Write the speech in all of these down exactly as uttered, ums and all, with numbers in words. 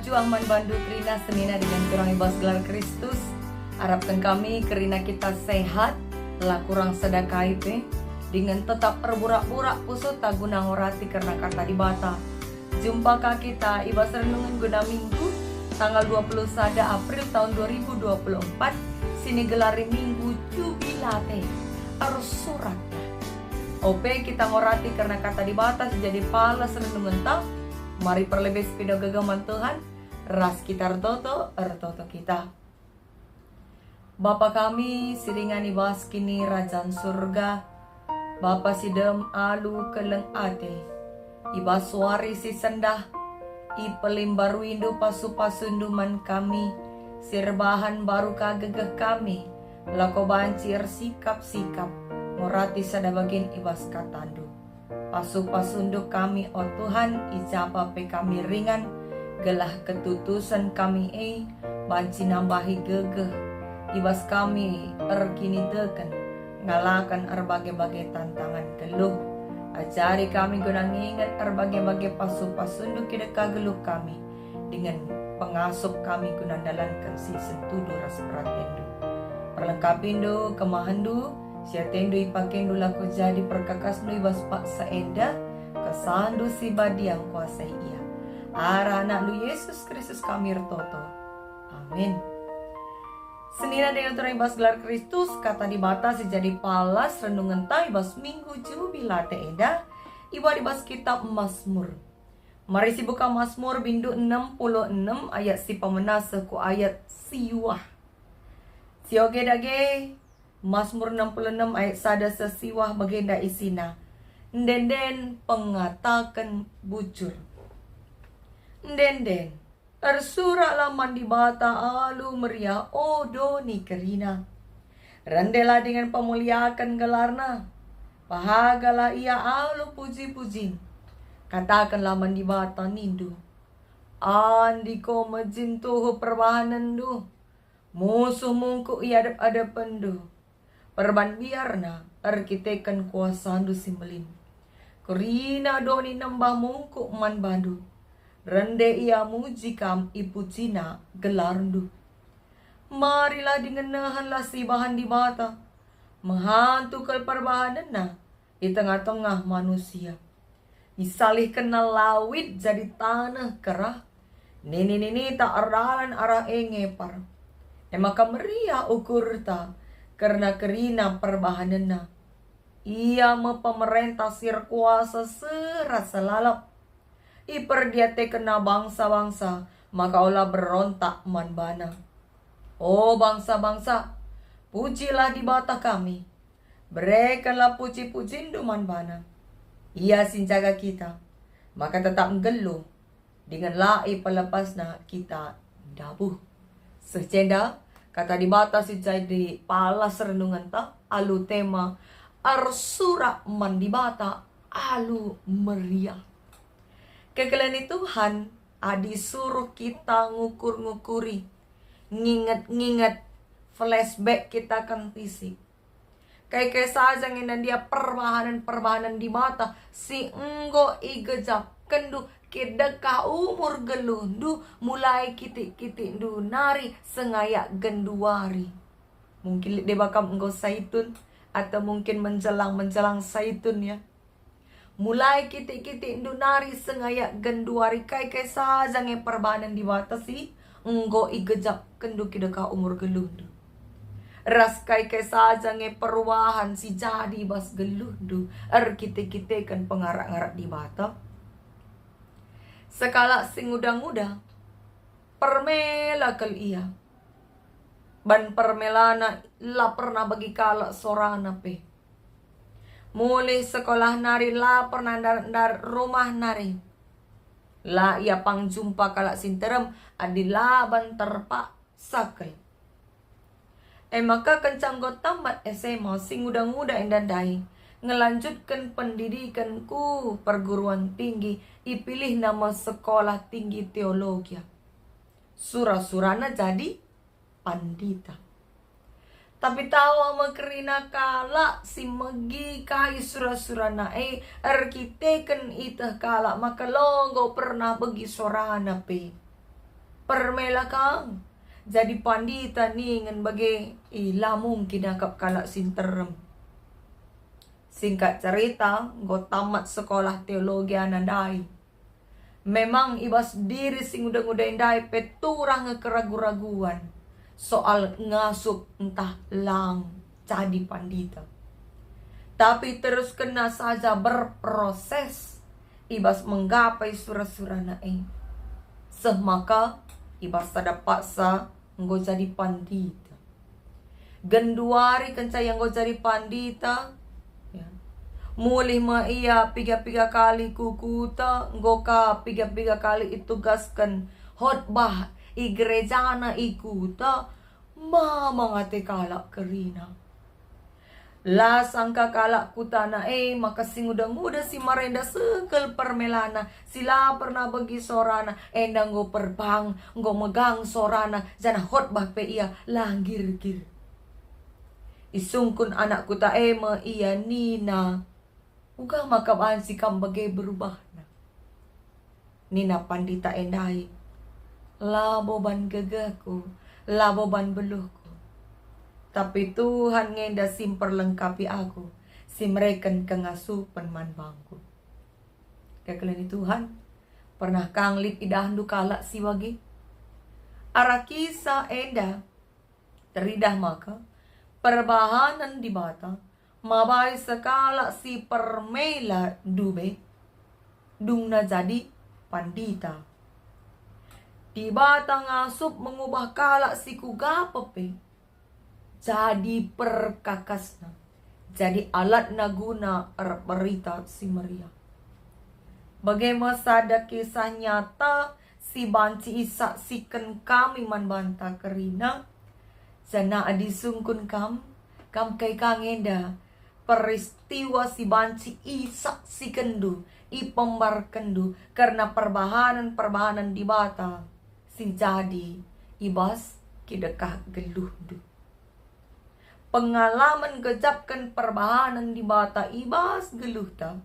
Juah man bandu kerina senina dingen turang i bas gelar Kristus. Arapken kami kerina kita sehat, la kurang sada kai pe, dingen tetap erburak-burak pusuhta guna ngorati kerna Kata Dibata. Jumpa ka kita i bas renungen guna Minggu, tanggal dua puluh sada April tahun dua ribu dua puluh empat, si nigelari Minggu Jubilate. Ersuratlah. Ope kita ngorati kerna Kata Dibata si jadi pala si renungenta, mari perlebe sepindoh gegeh man Tuhan, ras kita ertoto, ertoto kita. Bapa kami si ringan i bas Kinirajan Surga, Bapa si dem alu keleng ate, i bas wari si sendah, ipelimbaruindu pasu-pasundu man kami, si erbahan mbaru ka gegeh kami, lako banci ersikap-sikap, ngorati sada bagin i bas katandu. Pasu-pasundu kami, o Tuhan, i ja pe kami ringan, gelah ketutusen kami e banci nambahi gegeh i bas kami erkiniteken ngalaken erbage-bage tantangan geluh. Ajari kami guna nginget erbage-bage pasu-pasundu kidekah geluh kami, dingen pengasup kami guna ndalanken si setuju ras peratendu. Perlengkapindu kemahenndu, si atendu ipakendu lako jadi perkakasndu i bas paksa enda, kesahndu si badia ngkuasai ia. Arah anakndu Yesus Kristus kami ertoto. Amin. Senina dengan turang i bas gelar Kristus, Kata Dibata si jadi palas renungenta i bas Minggu Jubilate enda, ibuat i bas kitab Masmur. Mari sibuka Masmur bindu enem puluh enem ayat si pemena seh ku ayat siwah. Si oge dage, Masmur enem puluh enem ayat sada seh siwah bagenda isina, "Ende-enden pengataken bujur." Ende-enden, ersuraklah man Dibata alu meriah, o doni kerina. Rendelah dingen pemuliaken gelarNa. Pahagalah Ia alu puji-pujin. Katakenlah man Dibata nindu, "Andiko mejin tuhu perbahanenndu. Musuh mungkuk i adep-adepenndu. Perban biarna erkiteken kuasandu si mbelin. Kerina doni nembah mungkuk man bandu. Rende ia muji kam, ipujina gelarndu." Marilah dingen nehenlah si ibahan Dibata. Mehantu kal perbahanenna i tengah-tengah manusia. Isalihkenna lawit jadi taneh kerah, nini-ninita erdalan arah e ngepar. E maka meriah ukurta kerna kerina perbahanenna. Ia me pemerentah si erkuasa seh ras selalap. Iperdiatekenna bangsa-bangsa maka ola berontak man bana. O bangsa-bangsa, pujilah Dibata kami. Berekenlah puji-pujindu man bana. Ia si njaga kita, maka tetap nggeluh, dingen la ipelepasna kita ndabuh. Seh jenda, Kata Dibata si jadi palas renungenta alu tema Ersurak man Dibata alu meriah. Kekelengen Tuhan, adi suruh kita ngukur-ngukuri, nginget-nginget, flashback kita kentisi. Kai-kai saja nge nandia perbahanen-perbahanen Dibata si enggo igejapkenndu kidekah umur geluhndu, mulai kitik-kitikndu nari sengayak genduari. Mungkin lit deba kam enggo saitun, atau mungkin menjelang-menjelang saitun, ya. Mulai kitik-kitikndu nari sengayak genduari, kai-kai saja nge perbahanen Dibata si enggo igejapkenndu kidekah umur geluhndu. Ras kai-kai saja nge perubahan si jadi bas geluhndu erkite-kiteken pengarak-ngarak Dibata. Sekalak si nguda-nguda, permela kal ia. Ban permelana la pernah begi kalak sorana pe. Mulih sekolah nari la pernah ndarat-ndarat rumah nari. La ia pang jumpa kalak si nterem adi la ban terpaksa kal. E maka kenca enggo tamat S M A si nguda-nguda enda ndai, ngelanjutken pendidiken ku perguruan tinggi, ipilihna me Sekolah Tinggi Teologia. Sura-surana jadi pandita. Tapi tawah me kerina kalak si megi kai sura-surana e, erkiteken iteh kalak maka la enggo pernah begi sorana pe. Permela kang jadi pandita ningen bage, ih, la mungkin akap kalak si nterem. Singkat cerita, enggo tamat sekolah teologi ana ndai. Memang i bas diri si nguda-nguda ndai pe turah nge keragu-raguan soal ngasup ntah lang jadi pandita. Tapi teruskenna saja berproses i bas menggapai sura-surana e. Seh maka i bas sada paksa enggo jadi pandita. Genduari kenca ia enggo jadi pandita, ya. Mulih me ia piga-piga kali ku kuta, enggo ka piga-piga kali itugasken khotbah i gerejana i kuta, mamang ate kalak kerina. La sangka kalak kutana e maka si nguda-nguda si marenda seh kal permelana, si la pernah begi sorana, enda enggo perbang, enggo megang sorana, janah khotbah pe ia la nggirgir. Isungkun anak kuta e me ia nina, "Uga maka banci kam bage berubahna?" Nina pandita e ndai, "Labo ban gegehku, labo ban beluhku. Tapi Tuhan nge enda si mperlengkapi aku, si mereken kengasupen man bangku." Kekelengen Tuhan, pernah kang lit idahndu kalak si bage? Arah kisah enda, teridah maka perbahanen Dibata mabai sekalak si permela dube, dungna jadi pandita. Dibata ngasup mengubah kalak si kuga pe jadi perkakasna, jadi alatna guna erberita si meriah. Bage me sada kisah nyata si banci isaksiken kami man banta kerina, janah adi sungkun kam, kam kai kang enda peristiwa si banci isaksikenndu, ipembarkenndu kerna perbahanen-perbahanen Dibata si jadi i bas kidekah geluhndu. Pengalamen gejapken perbahanen Dibata i bas geluhta,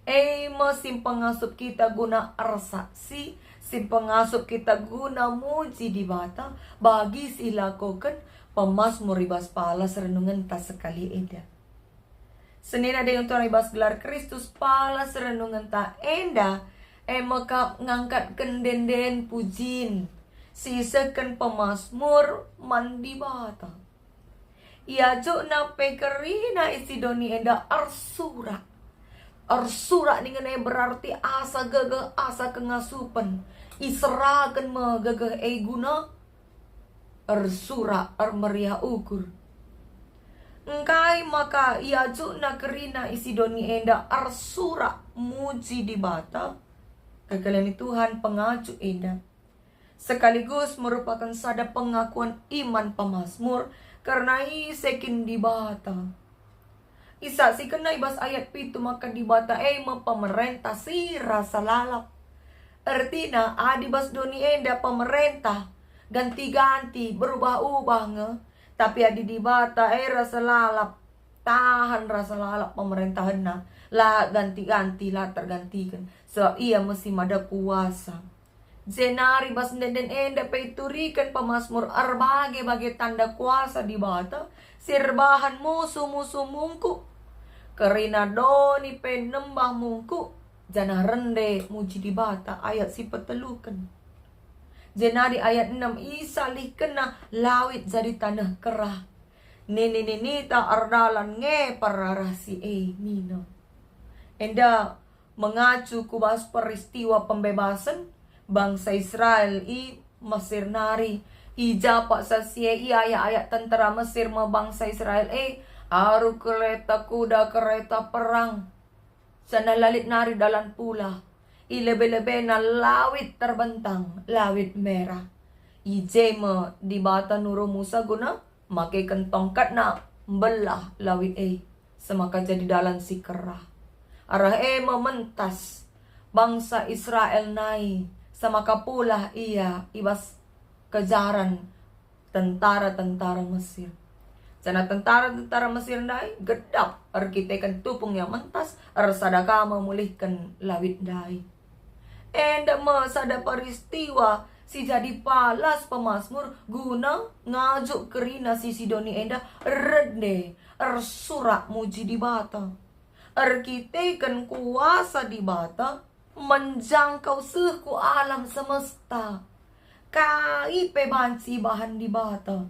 e me si mpengasup kita guna ersaksi, si mpengasup kita guna muji Dibata bagi si ilakoken pemasmur i bas palas renungenta sekali enda. Senina dingen tuan i bas gelar Kristus, palas renungenta enda e me kap ngangkatken ende-enden pujin si isehken pemasmur man Dibata. Iajokna pe kerina isi doni enda ersurak. Ersurak dingen e berarti asa gegeh, asa kengasupen. Iseraken me gegeh e guna ersurak ermeriah ukur. Engkai maka iajokna kerina isi doni enda ersurak muji Dibata? Kekelengen Tuhan, pengajuk enda sekaligus merupaken sada pengakuan iman pemasmur kerna ise kin Dibata. Isaksikenna i bas ayat pitu maka Dibata e me pemerentah si rasa lalap. Ertina, adi bas doni enda pemerentah ganti-ganti, berubah-ubah nge, tapi adi Dibata e rasa lalap, tahan rasa lalap pemerentahenna, la ganti-ganti, la tergantiken, sebab Ia me si mada kuasa. Jenari bas ende-enden enda pe ituriken pemasmur erbage-bage tanda kuasa Dibata si erbahan musuh-musuh mungkuk. Kerina doni pe nembah mungkuk, janah rende muji Dibata, ayat si peteluken. Jenari ayat enem, isalihkenna lawit jadi taneh kerah. Nini-ninita erdalan nge perarah si e, nina. Enda mengacu ku bas peristiwa pembebasen bangsa Israel i Mesir nari. I ja paksa si e, i ayak-ayak tentera Mesir me bangsa Israel e aru kereta kuda, kereta perang. Janah la lit nari dalan pulah. I lebe-lebena lawit terbentang, Lawit Merah. I je me Dibata nuru Musa guna makeken tongkatna mbelah lawit e, semaka jadi dalan si kerah. Arah e me mentas bangsa Israel nai, semaka pulah ia i bas kejaran tentara-tentara Mesir. Janah tentara-tentara Mesir ndai gedap erkiteken tupung yang mentas, ersada ka me mulihken lawit ndai. Enda me sada peristiwa si jadi palas pemasmur guna ngajuk kerina si sidoni enda rende ersurak muji Dibata. Erkiteken kuasa Dibata menjangkau seh ku alam semesta. Kai pe banci ibahan Dibata.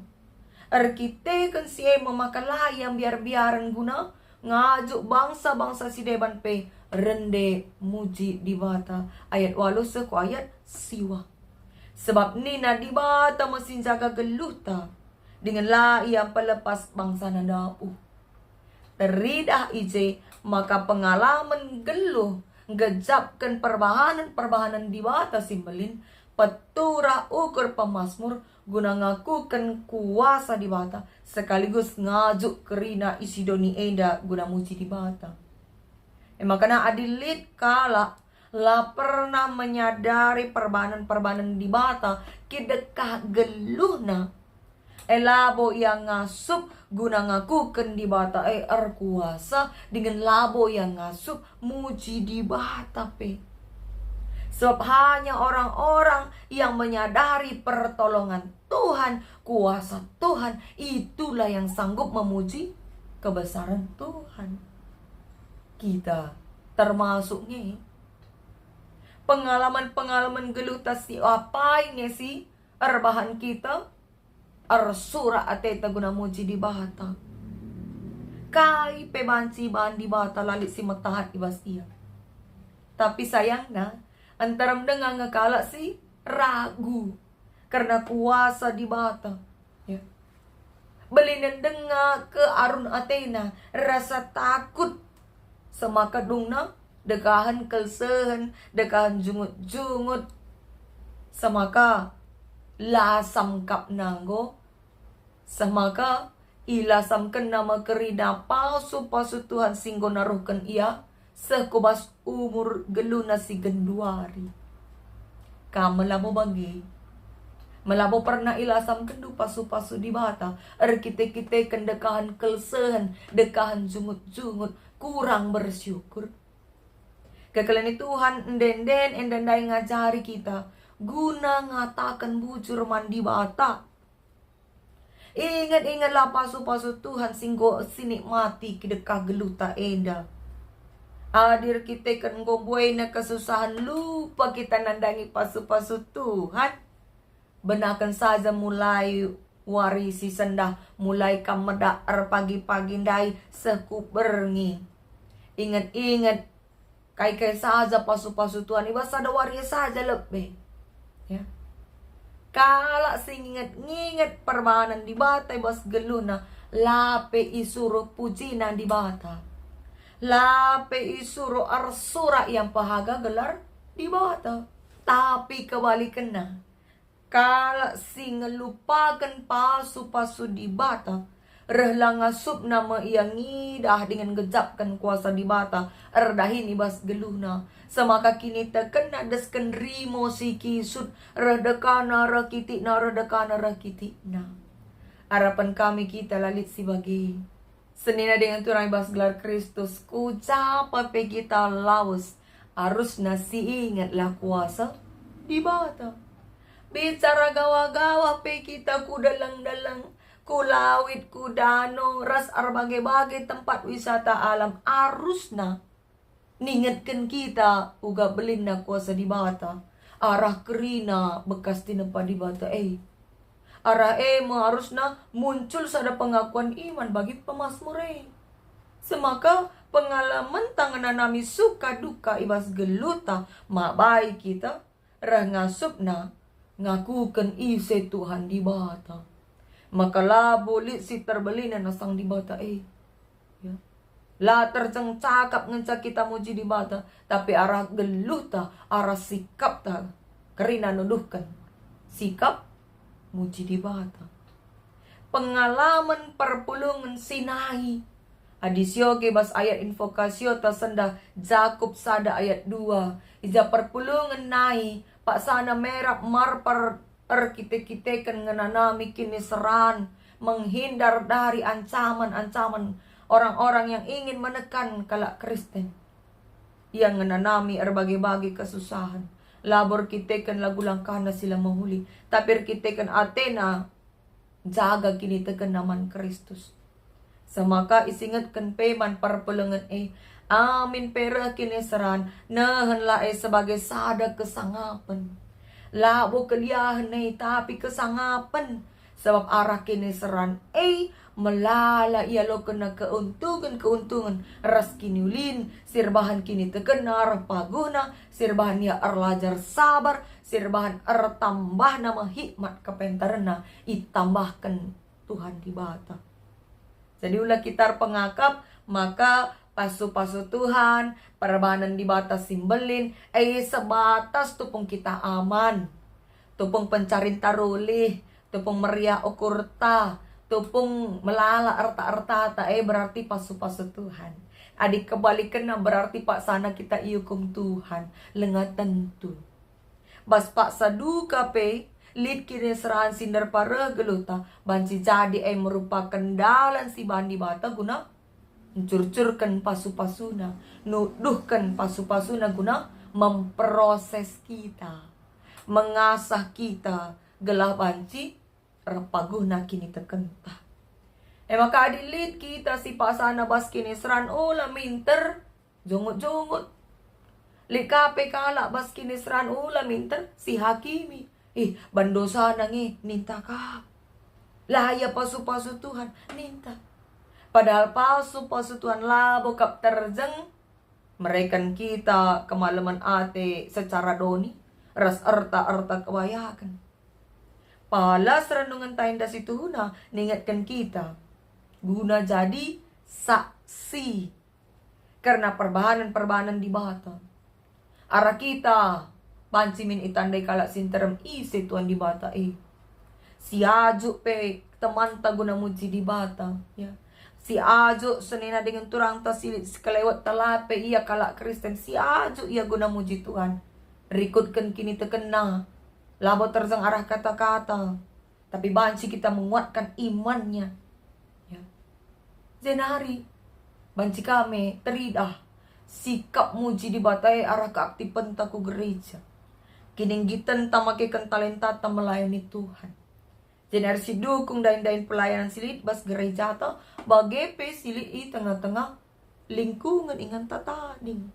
Erkiteken si e me maka la ia mbiar-mbiaren guna ngajuk bangsa-bangsa si deban pe rende muji Dibata. Ayat waluh seh ku ayat siwah. Sebab nina Dibata me si njaga geluhta, dingen la ia mpelepas bangsana ndabuh. Teridah i je maka pengalamen geluh nggejapken perbahanen-perbahanen Dibata si mbelin, peturah ukur pemasmur guna ngakuken kuasa Dibata sekaligus ngajuk kerina i sidoni enda guna muji Dibata. E maka adi lit kalak la pernah menyadari perbahanen-perbahanen Dibata, kidekah geluhna, e labo ia ngasup guna ngakuken Dibata e erkuasa, dingen labo ia ngasup muji Dibata pe. Sebab hanya orang-orang yang menyadari pertolongan Tuhan, kuasa Tuhan, itulah yang sanggup memuji kebesaran Tuhan. Kita termasuk nge. Pengalaman-pengalaman geluhta si apai nge si erbahan kita ersurak ateta guna muji Dibata. Kai pe banci ibahan Dibata la lit si metahat i bas ia. Tapi sayangna, nterem denga nge kalak si ragu kerna kuasa Dibata. Ya. Belinen denga kearun atena, rasa takut, semaka dungna dekahen kelsehen, dekahen jungut-jungut, semaka lasam kap nanggo, semaka ilasamkenna me kerina pasu-pasu Tuhan si enggo naruhken ia seh ku bas umur geluhna si genduari. Kam me labo bage? Me labo pernah ilasamkenndu pasu-pasu Dibata, erkite-kiteken dekahen kelsehen, dekahen jungut-jungut, kurang bersyukur? Kekelengen Tuhan ende-enden enda ndai ngajari kita guna ngataken bujur man Dibata. Inget-ingetlah pasu-pasu Tuhan si enggo sinikmati kidekah geluhta enda. Adi erkiteken enggo buena kesusahen lupa kita nandangi pasu-pasu Tuhan, benaken saja mulai wari si sendah, mulai kam medak erpagi-pagi ndai seh ku berngi. Inget-inget kai-kai saja pasu-pasu Tuhan, i bas sada wari saja lebe. Ya. Kalak si nginget-nginget perbahanen Dibata i bas geluhna, la pe isuruh pujina Dibata. La pe isuruh ersurak ia mpehaga gelar Dibata. Tapi kebalikenna, kalak si ngelupaken pasu-pasu Dibata, reh la ngasupna me ia ngidah dingen ngejapken kuasa Dibata erdahin i bas geluhna, semaka kinitekenna desken rimo si kisut, reh dekana reh kitikna, reh dekana reh kitikna. Arapen kami kita la lit si bage. Senina dingen turang i bas gelar Kristus, ku ja pe kita lawes, arusna siingetlah kuasa Dibata. Bicara gawa-gawa pe kita ku deleng-deleng, ku lawit, ku dano, ras erbage-bage tempat wisata alam, arusna ningetken kita uga belinna kuasa Dibata, arah kerina bekas tinepa Dibata e. Arah e me arusna muncul sada pengakuan iman bagi pemasmur e. Semaka pengalamenta ngenanami suka duka i bas geluhta, mabai kita reh ngasupna ngakuken ise Tuhan Dibata. Maka labo lit si terbelinen asang Dibata e. Ya. La terjeng cakap ngenca kita muji Dibata, tapi arah geluhta, arah sikapta, kerina nuduhken sikap muji Dibata. Pengalamen perpulungen si nai. Adi sioge bas ayat invokasio ta sendah Jakup sada ayat dua, ija perpulungen nai, paksana merap marpar erkite-kiteken ngenanami kiniseran, menghindar dari ancaman-ancaman orang-orang yang ingin menekan kalak Kristen. Ia ngenanami erbage-bage kesusahan. Labo erkiteken lagu langkahna si la mehuli, tapi erkiteken atena jaga kinitekenna man Kristus. Semaka isingetken pe man perpulungen e, amin pe reh kiniseran, nehenlah e sebagai sada kesangapen. Labo keliahen e, tapi kesangapen. Sabap arah kiniseran e, melala ialokenna keuntungen-keuntungen ras kiniulin, si erbahan kinitekenna reh paguhna, si erbahan ia erlajar sabar, si erbahan ertambahna me hikmat kepentarenna itambahken Tuhan Dibata. Jadi ula kita erpengakap maka pasu-pasu Tuhan, perbahanen Dibata si mbelin, e sebatas tupung kita aman, tupung pencarinta rulih, tupung meriah ukurta, tupung melala erta-ertata, e berarti pasu-pasu Tuhan. Adi kebalikenna berarti paksana kita iukum Tuhan, langa tentu. Bas paksa duka pe, lit kiniseran si nderpa reh geluhta, banci jadi e merupaken dalan si ibahan Dibata guna ncurcurken pasu-pasuna, nuduhken pasu-pasuna guna memproses kita, mengasah kita, gelah banci erpaguhna kinitekenta. E maka adi lit kita si paksana bas kiniseran, ola minter jongut-jongut. Lit ka pe kalak bas kiniseran, ola minter sihakimi. Ih, ban dosana nge ninta ka. La ia pasu-pasu Tuhan, ninta. Padahal pasu-pasu Tuhan labo kap terjeng mereken kita kemalemen ate secara doni ras erta-erta kebayaken. Palas renungenta enda si tuhuna ningetken kita guna jadi saksi kerna perbahanen-perbahanen Dibata. Arah kita banci min itandai kalak si nterem ise Tuhan Dibata e. Si ajuk pe temanta guna muji Dibata, ya. Si ajuk senina dingen turangta si lit sekelewetta la pe ia kalak Kristen, si ajuk ia guna muji Tuhan. Rikutken kinitekenna, labo terjeng arah kata-kata, tapi banci kita menguatkan imannya. Ya. Jenari banci kami teridah sikap muji Dibata e arah keaktipenta ku gereja. Kininggitenta makeken talentata melayani Tuhan. Jenari sidukung dain-dain pelayanan si lit bas gerejata, bage pe si lit i tengah-tengah lingkungen inganta tading.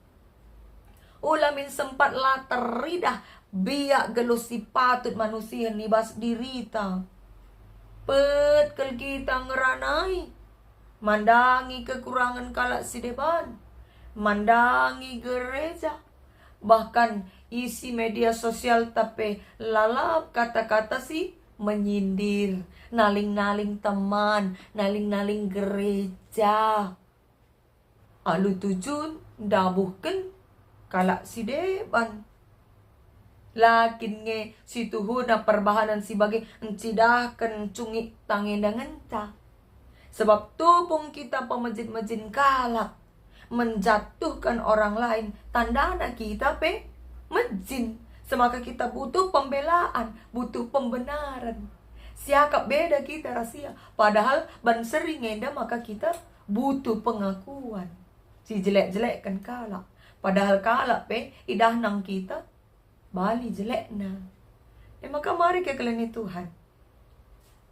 Ula min sempat la teridah biak geluh si patut manusihen i bas dirita. Pet kal kita ngeranai, mandangi kekurangen kalak si deban, mandangi gereja, bahkan isi media sosial tapi lalap kata-kata si menyindir, naling-naling teman, naling-naling gereja. Alu tujun ndabuhken kalak si deban. Lakin nge situhuna perbahanen si bage ncidahken cungik tangendangenta. Sebab tupung kita pemejin-mejin kalak, menjatuhkan orang lain, tandana kita pe mejin. Semaka kita butuh pembelaan, butuh pembenaran. Siakap beda kita ras ia, padahal ban sering enda maka kita butuh pengakuan. Si jelek-jelekken kalak, padahal kalak pe idah nang kita bali jelekna. E maka mari kekelengi Tuhan.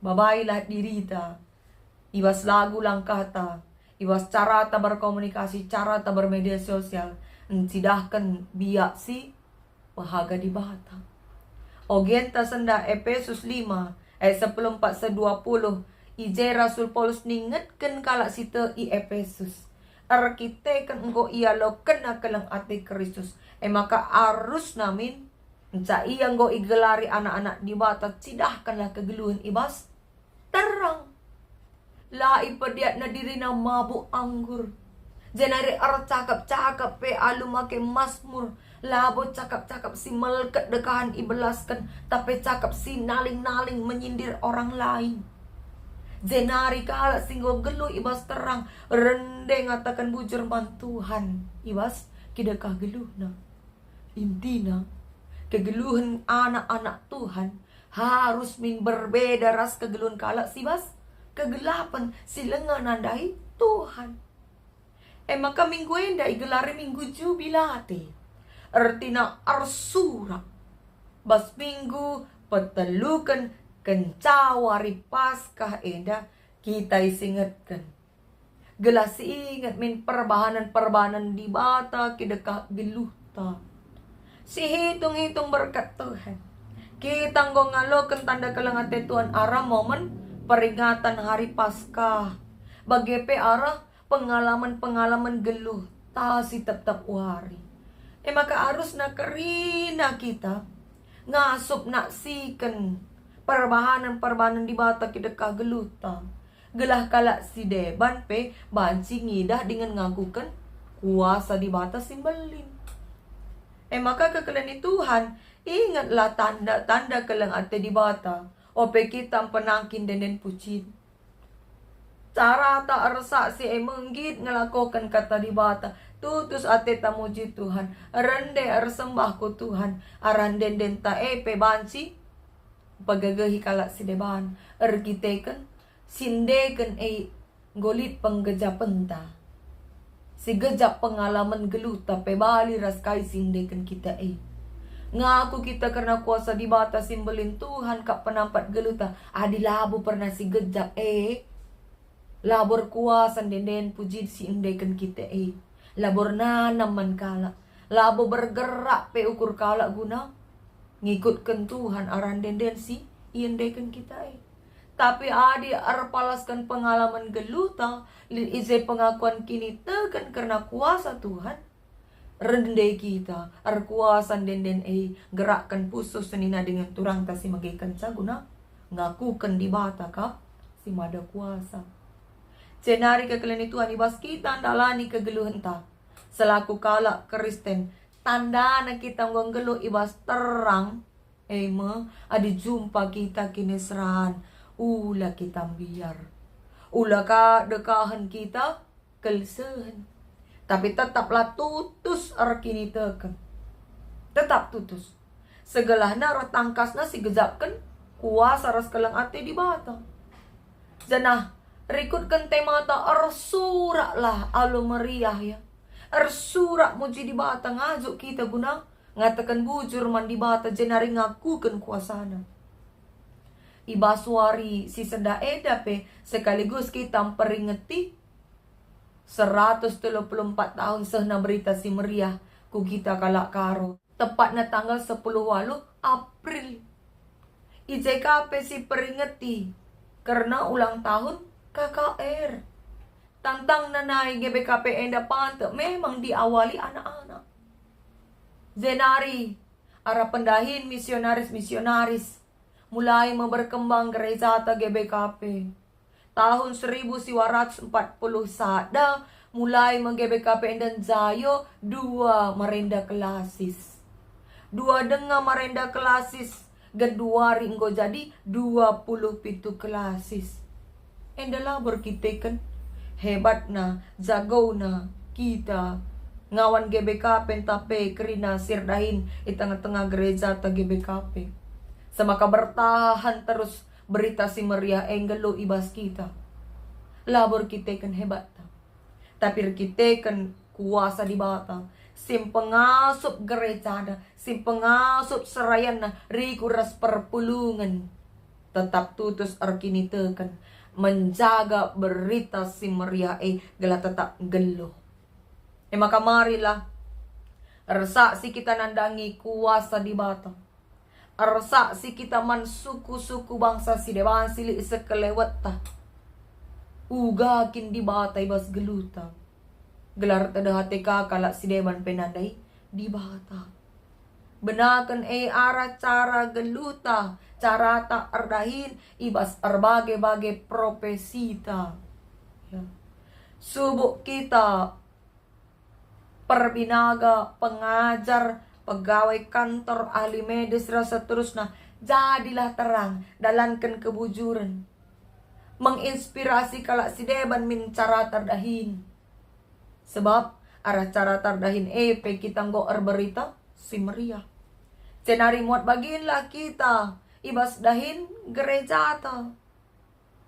Babailah dirita, i bas lagu langkahta, i bas carata berkomunikasi, carata bermedia sosial, ncidahken biak si pehaga Dibata. Ogenta sendah Epesus lima ayat sepuluh empat seh dua puluh, i je Rasul Paulus ningetken kalak si tek i Epesus. Erkiteken enggo ialokenna keleng ate Kristus, e maka arusna min, enca ia enggo igelari anak-anak Dibata, cidahkenlah kegeluhen i bas terang. La ipediatna dirina mabuk anggur, jenari ercakap-cakap pe alu make masmur, labo cakap-cakap si melket dekahen ibelasken, tapi cakap si naling-naling menyindir orang lain. Jenari kalak si enggo geluh i bas terang rende ngataken bujur man Tuhan i bas kidekah geluhna. Intina, kegeluhen anak-anak Tuhan harus min berbeda ras kegeluhen kalak si bas kegelapen si langa nandahi Tuhan. E maka minggu enda igelari Minggu Jubilate. Ertina ersurak. Bas minggu peteluken kenca wari Paskah enda kita isingetken, gelah siinget min perbahanen-perbahanen Dibata kidekah geluhta. Sihitung-hitung berkat Tuhan. Kita enggo ngaloken tanda keleng ate Tuhan arah momen peringatan Hari Paskah, bage pe arah pengalaman-pengalaman geluhta si tep-tep wari. E maka arusna kerina kita ngasup naksiken perbahanen-perbahanen Dibata kidekah geluhta, gelah kalak si deban pe banci ngidah dingen ngakuken kuasa Dibata si mbelin. E maka kekelengen Tuhan, ingetlah tanda-tanda keleng ate Dibata, ope kita mpenangkin ende-enden pujin. Carata ersaksi e me nggit ngelakoken kata Dibata, tutus ateta muji Tuhan, rende ersembah ku Tuhan, arah ende-endenta e pe banci mpegegehi kalak si deban, erkiteken si endeken e enggo lit penggejapenta. Si gejap pengalamen geluhta pe bali ras kai si endeken kita e. Ngaku kita kerna kuasa Dibata si mbelin Tuhan kap penampat geluhta, adi labo pernah si gejap e. Labo erkuasa ende-enden pujin si endeken kita e. Labo ernanam man kalak. Labo bergerak pe ukur kalak guna ngikutken Tuhan arah ende-enden si iendeken kita e. Tapi adi erpalasken pengalaman geluhta, lit i je pengakuan kiniteken kerna kuasa Tuhan, rende kita, erkuasa ende-enden e, gerakken pusuh senina dingen turangta si megekenca guna ngakuken Dibata kap si mada kuasa. Jenari kekelengen Tuhan, i bas kita ndalani kegeluhenta selaku kalak Kristen, tandana kita enggo nggeluh i bas terang, e me, adi jumpa kita kiniseran, ula kita mbiar. Ula ka dekahen kita kelsehen, tapi tetaplah tutus erkiniteken. Tetap tutus. Segelahna reh tangkasna si gejapken kuasa ras keleng ate Dibata. Janah rikutken temata, ersuraklah alu meriah, ya. Ersurak muji Dibata ngajuk kita guna ngataken bujur man Dibata jenari ngakuken kuasaNa. I bas wari si sendah enda pe sekaligus kita mperingeti seratus telu puluh empat tahun sehna Berita Si Meriah ku kita kalak Karo. Tepatna tanggal sepuluh waluh April. I je ka pe si peringeti kerna ulang tahun K K R. Tantangna nai G B K P enda pante memang diawali anak-anak. Jenari, arah pendahin misionaris-misionaris, mulai me berkembang gerejata G B K P. Tahun seribu siwa ratus empat puluh sada, mulai me G B K P enda njayo dua marenda klasis. Dua denga marenda klasis, genduari enggo jadi dua puluh pitu klasis. Enda labo erkiteken hebatna, jagona kita ngawan G B K P ntah pe kerina si erdahin i tengah-tengah gerejata G B K P. Semaka bertahan terus Berita Si Meriah e nggeluh i bas kita. Labo erkiteken hebatta, tapi erkiteken kuasa Dibata si mpengasup gerejana, si mpengasup serayanna, rikut ras perpulungen. Tetap tutus erkiniteken menjaga Berita Si Meriah e gelah tetap nggeluh. E maka marilah ersaksi kita nandangi kuasa Dibata. Ersaksi kita man suku-suku bangsa si deban si lit sekelewetta. Uga kin Dibata i bas geluhta. Gelah tedeh ate ka kalak si deban pe nandai Dibata. Benaken e arah cara geluhta, carata erdahin i bas erbage-bage profesita. Ya. Subuk kita perbinaga, pengajar, pegawai kantor, ahli medis, ras seterusna, jadilah terang, dalanken kebujuren. Menginspirasi kalak si deban min carata erdahin. Sebab arah carata erdahin e pe kita enggo erberita si meriah. Jenari muat baginlah kita i bas dahin gerejata.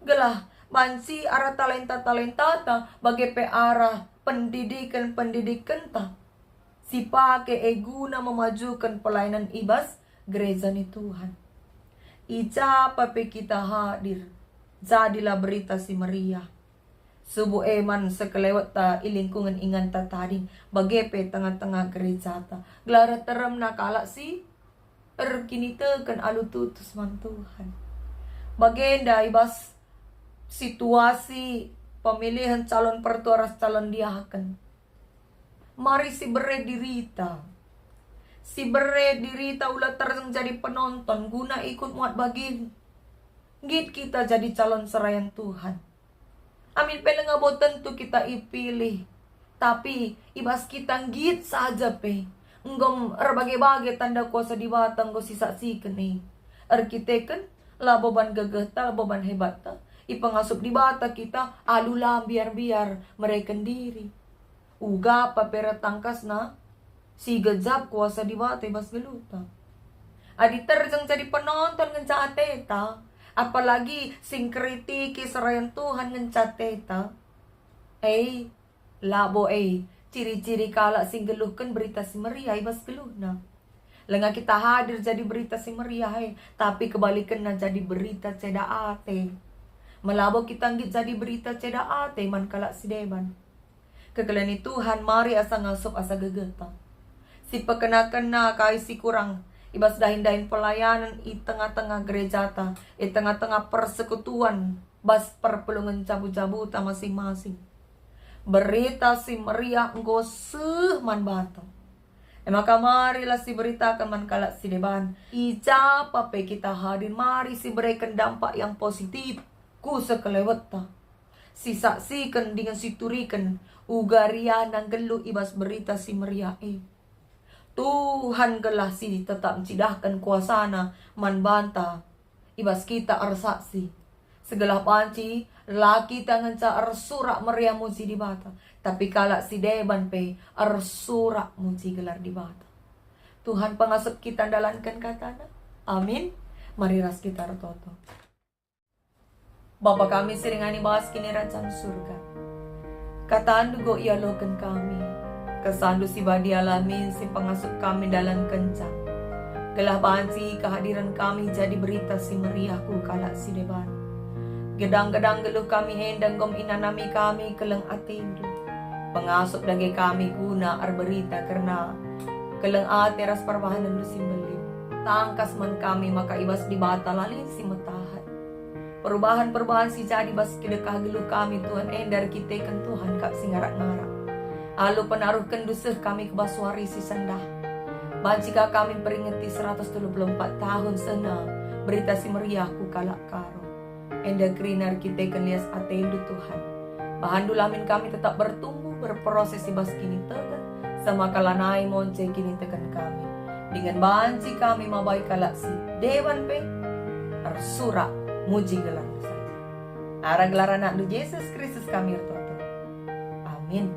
Gelah banci arah talenta-talentata, bage pe arah pendidiken-pendidikenta, sipake e guna memajuken pelayanan i bas gereja ni Tuhan. I ja pe kita hadir, jadilah berita si meriah. Subuk e man sekelewetta i lingkungen inganta tading, bage pe tengah-tengah gerejata, gelah teremna kalak si erkiniteken alu tutus man Tuhan. Bagenda i bas situasi pemilihan calon pertua ras calon diaken. Mari sibere dirita. Sibere dirita ula terjeng jadi penonton guna ikut muat bagin. Nggit kita jadi calon serayan Tuhan. Amin pe langa bo tentu kita ipilih, tapi i bas kita nggit saja pe, enggo erbage-bage tanda kuasa Dibata enggo sisaksiken e. Erkiteken, labo ban gegehta, labo ban hebatta, ipengasup Dibata kita alu la mbiar-mbiar mereken diri. Uga pe tangkasna si gejap kuasa Dibata i bas geluhta. Adi terjeng jadi penonton ngenca ateta, apalagi si ngkritiki serayan Tuhan ngenca ateta, e, labo e ciri-ciri kalak si nggeluhken berita si meriah i bas geluhna. Langa kita hadir jadi berita si meriah e, tapi kebalikenna jadi berita ceda ate. Melabo kita nggit jadi berita ceda ate man kalak si deban. Kekelen ni Tuhan mari asa ngasup asa gegehta. Sipekena-kena kai si kurang i bas dahin-dahin pelayanan i tengah-tengah gerejata, i tengah-tengah persekutuan, bas perpulungen jabu-jabuta masing-masing. Berita si meriah enggo seh man banta. E maka marilah siberitaken man kalak si deban. I ja pe kita hadir, mari sibereken dampak yang positif ku sekelewetta. Sisaksiken dingen situriken uga riahna nggeluh i bas berita si meriah e. Tuhan gelah si tetap ncidahken kuasaNa man banta i bas kita ersaksi. Segelah banci la kita ngenca ersurak meriah muji Dibata, tapi kalak si deban pe ersurak muji gelar Dibata. Tuhan pengasup kita ndalanken kataNa. Amin. Mari ras kita ertoto. Bapa kami si ringan i bas kinirajan Surga, kataNdu enggo ialoken kami. KesahnDu si badialah min si pengasup kami ndalankenca. Gelah banci kehadiren kami jadi berita si meriah ku kalak si deban. Gedang-gedang geluh kami enda enggo inanami kami keleng ateNdu. Pengasup dage kami guna erberita kerna keleng ate ras perbahanenNdu si mbelin. Tangkas man kami maka i bas Dibata la lit si metahat. Perubahan-perubahan si jadi bas kidekah geluh kami, Tuhan, enda erkiteken Tuhan kap si ngarak-ngarak. Alu penaruhkenNdu seh kami ku bas wari si sendah. Banci ka kami mperingeti seratus telu puluh empat tahun sehna Berita Si Meriah ku kalak Karo. Enda kerina erkiteken lias ateNdu, Tuhan. BahanNdu la min kami tetap bertumbuh, berproses i bas kiniteken, samaka lanai monce kiniteken kami. Dingen banci kami mabai kalak si deban pe ersurak muji gelarNdu saja. Arah gelar AnakNdu Jesus Kristus kami ertoto. Amin.